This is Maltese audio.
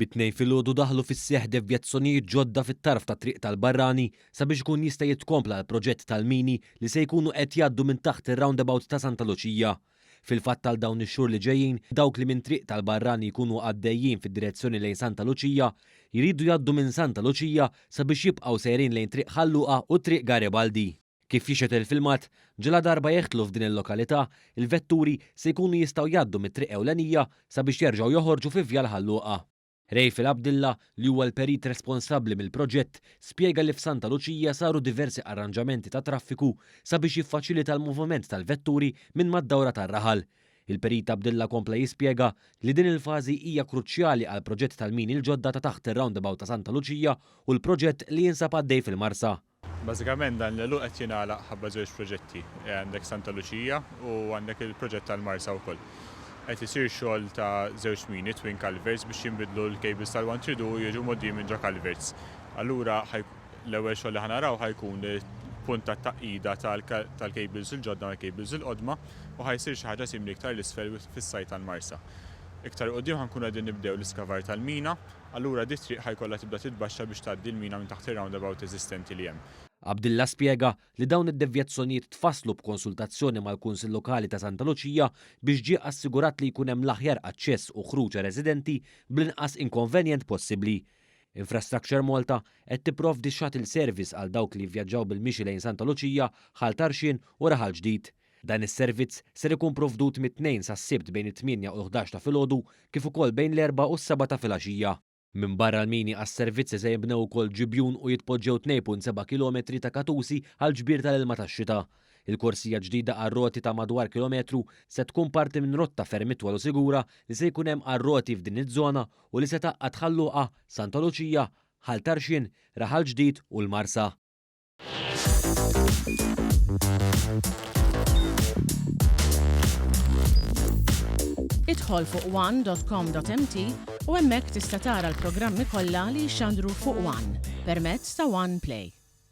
Bit-Tnejn filgħodu daħlu fis-seħħ devjazzjonijiet ġodda fit-tarf tat-Triq tal-Barrani sabiex ikun jista' jitkompla l-proġett tal-mini li se jkunu qed jgħaddu minn taħt ir-roundabout ta' Santa Luċija. Fil-fatt għal dawn ix-xhur li ġejjin, dawk li minn Triq tal-Barrani jkunu għaddejjin fid-direzzjoni lejn Santa Luċija, jridu jgħaddu minn Santa Luċija sabiex jibqgħu sejrin lejn Triq Ħal Luqa u Triq Garibaldi. Kif jixhed il-filmat, ġaladarba jeħtlu f'din il-lokalità, il-vetturi se jkunu jistgħu jgħaddu mit-triq ewlenija sabiex jerġgħu joħorġu fi Vjal Ħal Luqa. Rayfil Abdilla, li huwa l-perit responsabbli mill-proġett, spjega li f'Santa Luċija saru diversi arranġamenti ta' traffiku sabiex jiffaċilita l-moviment tal-vetturi minn mad-dawra tar-raħal. Il-Perit Abdilla kompla jispjega li din il-fażi hija kruċjali għall-proġett tal-mini l-ġodda ta' taħt ir-roundabout ta' Santa Luċija u l-proġett li jinsab għaddej fil-Marsa. Bażikament dan l-għeluq qed jingħalaq ħabba żewġ proġetti. Għandek Santa Luċija u għandek il-proġett tal-Marsa wkoll. Qed isir xogħol ta' żewġ mini, twin culverts, biex jinbidlu l-cables tal-132 u jiġu mgħoddijin minn ġo culverts. Allura l-ewwel xogħol li ħa naraw ħa jkun punt ta' tgħaqqida tal-cables il-ġodda mal-cables il-qodma u ħa jsir xi ħaġa simili iktar 'l isfel fis-sajt tal-Marsa. Iktar 'il quddiem ħa nkunu qegħdin nibdew l-iskavar tal-mina. Allura di triq ħa jkollha tibda titbaxxa biex tgħaddi l-mina minn taħt ir-roundabout eżistenti li hemm. Abdilla spjega li dawn id-devjazzjonijiet tfasslu b'konsultazzjoni mal-Kunsill Lokali ta' Santa Luċija biex ġie assigurat li jkun hemm l-aħjar aċċess u ħruġ għar-residenti bl-inqas inkonvenjent possibbli. Infrastructure Malta qed tipprovdi shuttle service għal dawk li jivvjaġġaw bil-mixi lejn Santa Luċija, Ħal Tarxien u Raħal Ġdid. Dan is-servizz ser ikun provdut mit-Tnejn sas-Sibt bejn it-tmienja u l-ħdax ta' filgħodu kif ukoll bejn l-erbgħa u s-sebgħa ta' filgħaxija. Minbarra l-mini għas-servizzi se jinbnew ukoll ġibjun u jitpoġġew 2.7 kilometri ta' katusi għall-ġbir tal-ilma tax-xita. Il-korsija ġdida għar-roti ta' madwar kilometru se tkun parti minn rotta ferm itwal u sigura li se jkun hemm għar-roti f'din iż-żona u li se tgħaqqad Ħal Luqa, Santa Luċija, Ħal Tarxien, Raħal Ġdid u l-Marsa. Idħol fuq one.com.mt u hemmhekk tista' tara l-programmi kollha li jixxandru fuq One permezz ta' One Play.